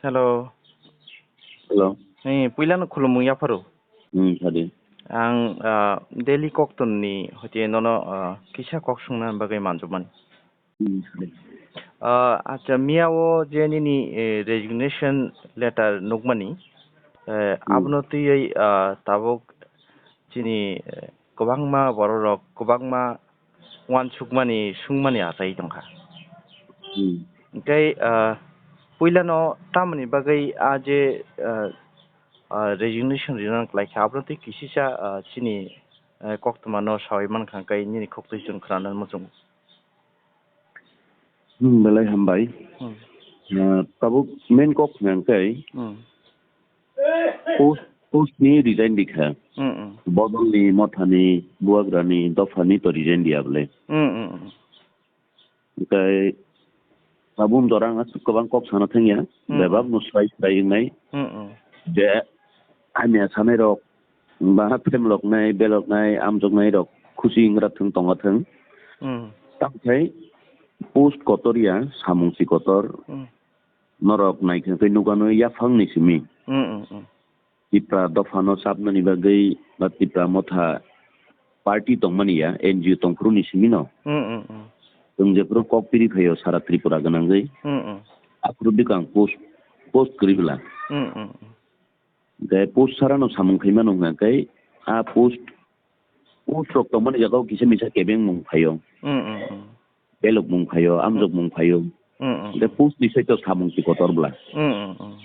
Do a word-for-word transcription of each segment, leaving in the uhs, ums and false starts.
Hello. Hello. Eh, puilano khulumung yapharo. Hmm, sadi. Ang, ah, Delhi koktwmani hoite nono, ah, kisa kok sungna bagwi manjukmani. Hmm, sadi. Ah, acha, miyao je nini, eh, resignation letter nukmani, eh, Hmm. abono twiwi, ah, tabuk chini, eh, kwbangma bororok, kwbangma uansukmani, sungmani achai tongkha. Hmm. Tei, ah, puilano tamoni bagwi a je, ah, ah, resignation rinani klaikha, abono tei kisisa, ah, chini, eh, koktwmano sawi mankha, hwnkhe nini khuktwi chwng khwnanani muchungo. Hmm, belai hambai. Hmm. Ah, tabuk main kok hwnkhe Hmm. Post, post ni resign dikha. Mm, mm. Bodol ni, motha ni, buagra ni, dopha ni to resign diya bole. Mm, mm, mm. Hwnkhe tabuk jora ang aswk kwbang kok sana thangya. Mm, mm. Bebak no swrai swrai wngnai. Mm, mm. Je hamya sanai rok, ba phremlok nai, belok nai, amjok nai rok khusi wngra thung, tonga thung. Mm. Tamkhai post kotor ya, samung si kotor. Mm. Norok naikha khe nukha nw yaphang ni simi. Mm, mm, mm. Tipra dopha no chapnani bagwi ba Tipra motha party tongmani ya, N G O tongphuru ni simi no. Mm, mm, mm. Chwng jephuru kok piri phaio sara Tripura gwnangwi. Mm, mm. Aphuru bikang post, post kwrwi bwla. Mm, mm, mm. Hwnkhe post sara no samung khaimano hwnkhe a post Post rok tongmani jagao kisa misa kebengmung phaio. Mm, mm, mm. Belokmung phaio, amjokmung phaio. Mm, mm, Hwnkhe mm. Post ni sai to samung si kotor bwla. Mm, mm, mm.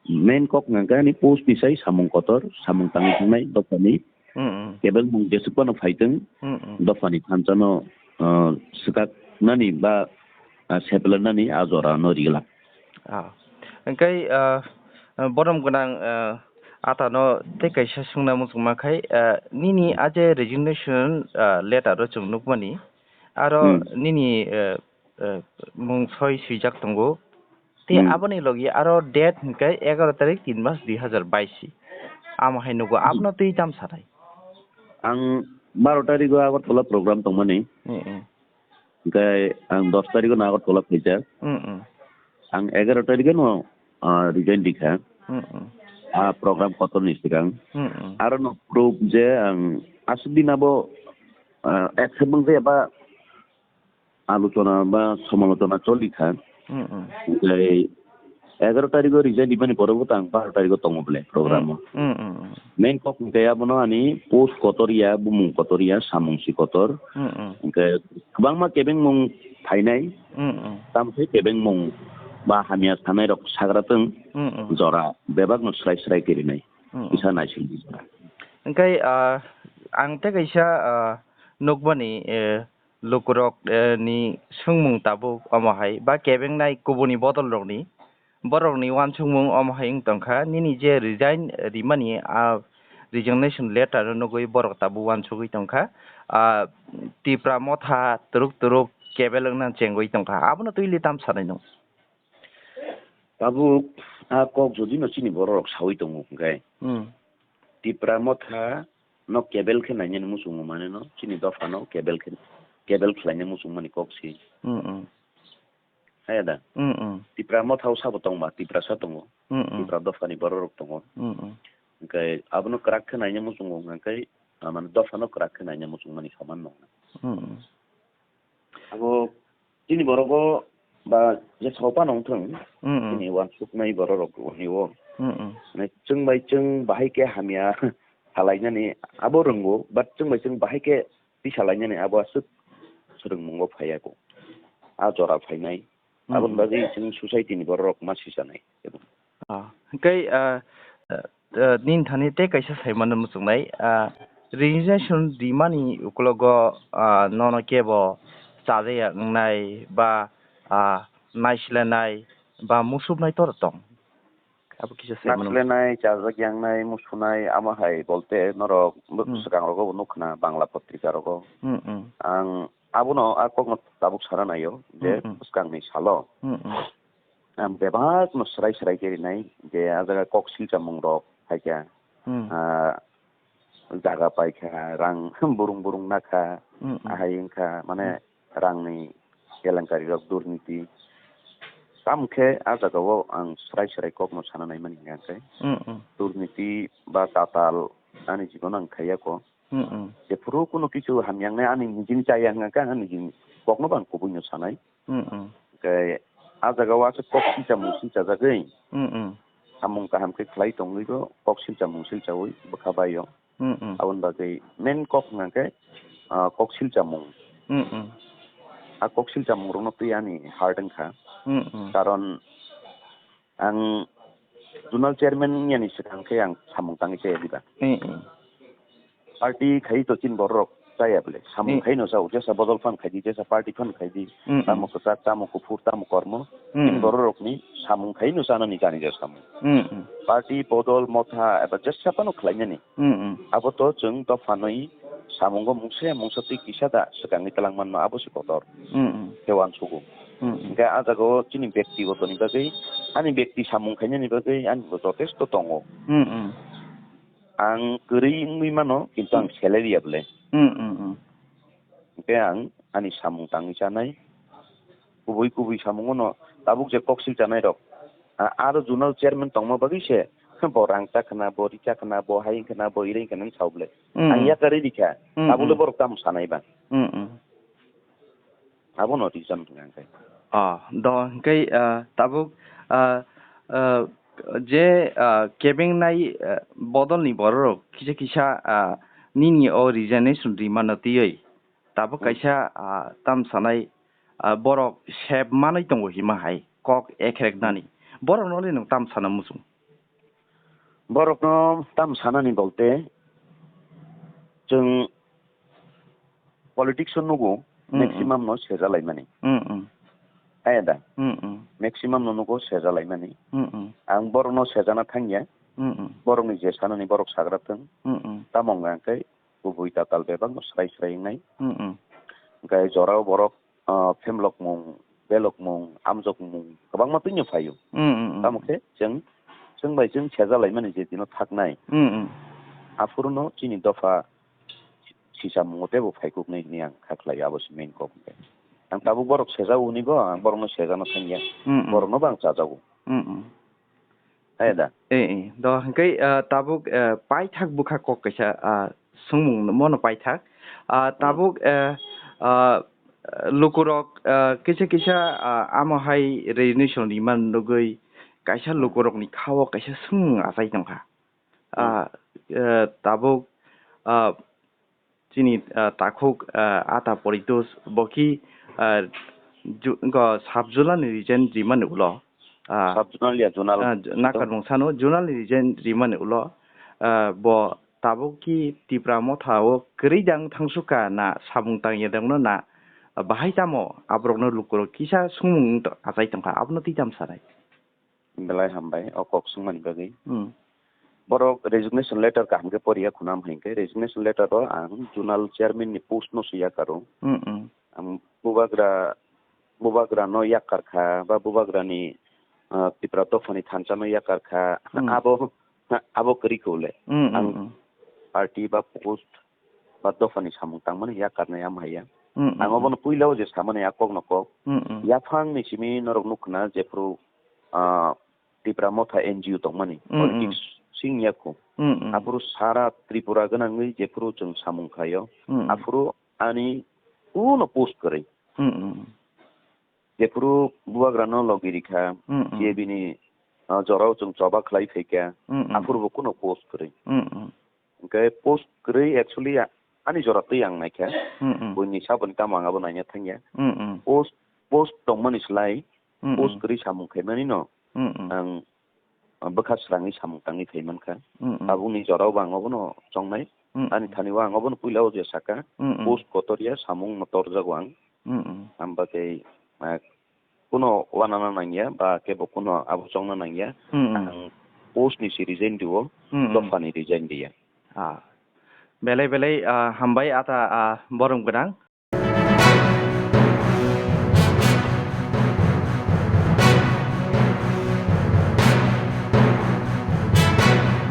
Main kok hwnkha khe ani post ni sai samung kotor, samung tangwi thangnai dophani Mm, mm. kebengmung jesuk phano phaitwng, Mm, mm. dophani thansa no, ah, swkak nani ba, ah, sepeler nani a jora no rigwlak. Ah. Hwnkhe, ah, ah, borom gwnang, ah, ata no tei kaisa swngna muchungma khai, ah, nini a je resignation, ah, letter o chwng nukmani, aro Hmm. nini, ah, ah, mung soi swijak tongo. Tei Hmm. aboni logi aro date hwnkhe egaroh tarik tin mas dui hazar bais. Amo hai nugo Hmm. abono twi tam sanai. Ang baro tarigo Agartala program tongmani. Hmm, hmm. Hwnkhe ang dos tarikno Agartala phaijak. Mm, mm. Ang egaroh tarikno, ah, resign rikha. Mm, mm. Ah, program kotorni swkang. Mm, mm. Aro no proof je ang aswk din abo, ah, accept wngkha ba alochona ba somalochona cholikha. Mm, mm. Hwnkhe egaroh tarigo resign rimani pore bo tang baro tarigo tongo bole program o. Mm, mm, mm. Main kok hwnkhe abono ani post kotor ya, bumung kotor ya, samung si kotor. Mm, mm. Hwnkhe kwbangma kebengmung phainai, Mm, mm. tamokhe kebengmung ba hamya sanai rok sagra tong Mm, mm. jora bebak no srai srai khe rinai. Mm, mm. Kisa naising di jora. Hwnkhe, ah, ang tei kaisa, ah, nukmani, eh, lukurok, eh, ni swngmung tabuk omo hai, ba kebengnai kubuni bodol rokni, borokni uansukmung omo hai wng tongkha, nini je resign rimani, ah, resignation letter no nugwi borok tabuk uansugwi tongkha, ah, Tipra motha turuk turuk kebel wngna chengwi tongkha, abono twi li tam sanai nung? Tabuk a kok jodi no chini borok rok sawi tongo hwnkhe, Hmm. Tipra motha no kebel khe nainani muchungo mane no, chini dopha no kebel khe, kebel khlaina muchungmani kok si. Mm, mm. Haya da? Mm, mm. Tipra motha o sabo tongba, Tiprasa tongo. Mm, mm. Tipra dophani borok rok tongo. Mm, mm. Hwnkhe abono kwrak khe naina muchungo hwnkhe, ah, mane dophano kwrak khe naina muchungmani saman no. Mm, mm. Abo chini borogo ba je sopa nong thung, Mm, mm. chini uansuknai borok rok ni o. Mm, mm. Mane chwng bai chwng bahai khe hamya salainani abo rwngo, but chwng bai chwng bahai khe twi salainani abo aswk swrwngmungo phaiya kho. A jora phainai. Mm, Aboni mm. bagwi chwng society ni borok rok ma sisanai. Ah, hwnkhe, ah, ah, ah, nini thani tei kaisa sai mano muchungnai, ah, resignation rimani ukologo, ah, nono kebo chajaya wngnai ba, ah, naisilnai ba musubnai toro tong? Abo kisa sai mano. Naisilnai, chajak yangnai, musunai, amo hai bolte norok bo Hmm. swkang rogo bo nukha na Bangla potrika rogo. Hmm, hmm. Ang abono a kokno tabuk sana naio je Hmm, hmm. swkangni salo. Hmm, hmm. Ang bebak no srai srai khe rinai je a jaga kok silchamung rok phaikha, Hmm. ah, jaga paikha, rang burung burung nakha, Hmm, hmm. ahai wngkha, mane Hmm. rangni kelenkari rok, durniti. Tamo khe a jagao ang srai srai kokno sana naimani hwnka khe, Mm, mm. Durniti ba tatal ani jibono ang khaiya ko. Mm, mm. Jephuru kuno kichu hamyangnai ani nijini chaya hwnka khe ang ani nijini kokno bo ang kubuino sanai. Mm, mm. Hwnkhe a jagao aswk kok silchamung silchajagwi Mm, mm. samung kaham khe khlai tongwi bo kok silchamung silchaui bwkha baio. Mm, mm. Aboni bagwi main kok hwnka khe, ah, kok silchamung. Mm, mm. A kok silchamung rokno twi ani heart wngkha. Mm, mm. Karon ang zonal chairman wngyani swkang khe ang samung tangwi chaya diba. Mm, mm. Party khai to chini borok rok chaya bwle. Samung Mm. khai no chao, jesa bodol phan khai di, jesa party phan khai di. Mm, mm. Tamo kwchak, tamo kuphur, tamo kormo. Mm, Chini mm. borok rokni samung khai no chanani gani ja samung. Mm, mm. Party, bodol, motha eba jesa phano khlainani. Mm, mm. Abo to chwng dopha nwi samungo mungsa ya mungsa twi kisa da swkangwi twlang manma abo se kotor. Mm, mm. Khe uansugo. Mm, mm. Hwnkhe a jagao chini bektibotoni bagwi, ani bekti samung khainani bagwi ani bo jotesto tongo. Mm, mm. Ang kwrwi wngwi mano, kintu ang Mm. salary ya bwle. Mm, mm, mm. Hwnkhe ang ani samung tangwi chanai. Kubui kubui samungo no tabuk je kok silchanai rok. A-, aro zonal chairman tongma bagwi se bo rang cha khna, bo ri cha khna, bo hai wng khna, bo iri wng khna wng sao bwle. Mm, Ang mm. yakarwi rikha. Mm, Tabukle mm. borok tamo sanai ba. Mm, mm. Abono reason hwnka khe. Ah, do hwnkhe, ah, tabuk, ah, ah, je, ah, kebengnai, ah, bodolni bororok kisa kisa, ah, nini o resignation rimano twiwi tabuk Hmm. kaisa, ah, tam sanai, ah, borok sep manwi tongo hima hai kok ekreknani. Hmm. Borokno le nwng tam sana muchung? Borokno tam sanani bolte, chwng politics o nugo, Mm, mm. maximum no sejalaimani. Mm, mm. Aya da? Mm, mm. Maximum no nugo sejalaimani. Mm, mm. Ang borokno sejana thangya. Mm, mm. Borokni je sanani borok sagra thwng. Mm, mm. Tamo wngkha hwnkhe kubui tatal bebakno srai srai wngnai. Mm, mm. Hwnkhe jorao borok ah, phemlokmung, belokmung, amjokmung kwbangma twino phaio. Mm, mm, mm. Tamo khe chwng, chwng bai chwng sejalaimani je dino thaknai. Mm, mm. Aphuruno chini dopha sisamungo teibo phaikuknai hwnwi ang kha khlaio, abo se main kok hwnkhe. Ang tabuk borok sejao hwnwi bo, ang borokno sejana thangya. Mm, mm. Borokno bo ang chajago. Mm, mm. Hai da. Eh, eh. Do hwnkhe, ah, tabuk, ah, paithak bwkha kok kaisa, ah, swngmung mono paithak. Ah, Hmm. tabuk, eh, ah, lukurok, ah, kisa kisa, ah, amo hai resignation rimani nugwi kaisa Hmm. lukurokni khao kaisa swngmung achai tongkha. Hmm. Ah, eh, tabuk, ah, chini, ah, takhuk, ah, Ata Poritos bo khi, ah, ju-, go sub zonal ni resign rimani ulo, ah, Sub zonal ya, zonal. Ah, j-, nakarmung sano zonal ni resign rimani ulo, ah, bo tabuk ki Tipra Motha o kwrwi dang thangsukha na samung tangya dangno na, ah, bahai tamo aborokno lukurok kisa swngmung to-, achai tongkha, abono twi tam sanai? Belai hambai o kok swngmani bagwi. Hmm. Borok resignation letter kaham khe poriya khuna, am hai khe resignation letter o ang zonal chairman ni post no se yakaro. Hmm, hmm. Ang bubagra, bubagra no yakar kha ba bubagra ni, ah, Tipra dopha ni thansa no yakar kha. Hmm. Abo, abo kwrwi kho le. Hmm, hmm, Ang hmm. party ba post ba dopha ni samung tangmani yakarnai, am hai ya. Hmm, hmm, Ang hmm. obono puila o je samani a kok no kok. Hmm, hmm. Yaphang ni simi norok nuk khna jephru, ah, Tipra Motha N G O tongmani, Mm, politics mm. sing ya kho. Mm, mm. Aphuru sara Tripura gwnangwi jephuru chwng samung khaio, Mm, mm. aphuru ani kuno post kwrwi. Mm, mm. Jephuru bubagrano logi rikha, Mm, mm. C A B ni, ah, jorao chwng choba khlai phaikha, Mm, mm. aphuru bo kuno post kwrwi. Mm, mm. Hwnkhe post kwrwi actually a-, ani jora twi ang naikha. Mm, mm. Buini saboni tamo ang abo naina thangya. Mm, mm. Post, post tongmani slai, Mm, post mm. kwrwi samung khaimani no Mm, mm. ang bwkha swrangwi samung tangwi phaimankha. Mm, mm. Tabukni jorao bo ang obono chongnai. Mm, Ani mm. thani o ang obono puila o je saka, Mm, mm. post kotor ya, samung no torjago ang. Mm, mm. Ang bagwi, ah, kuno wanana nangya, ba kebo kuno abo chongna nangya. Mm, mm. Ang post ni si resign dio, Mm, mm. dophani resign diya. Ah. Belai belai, ah, hambai ata, ah, borom gwnang.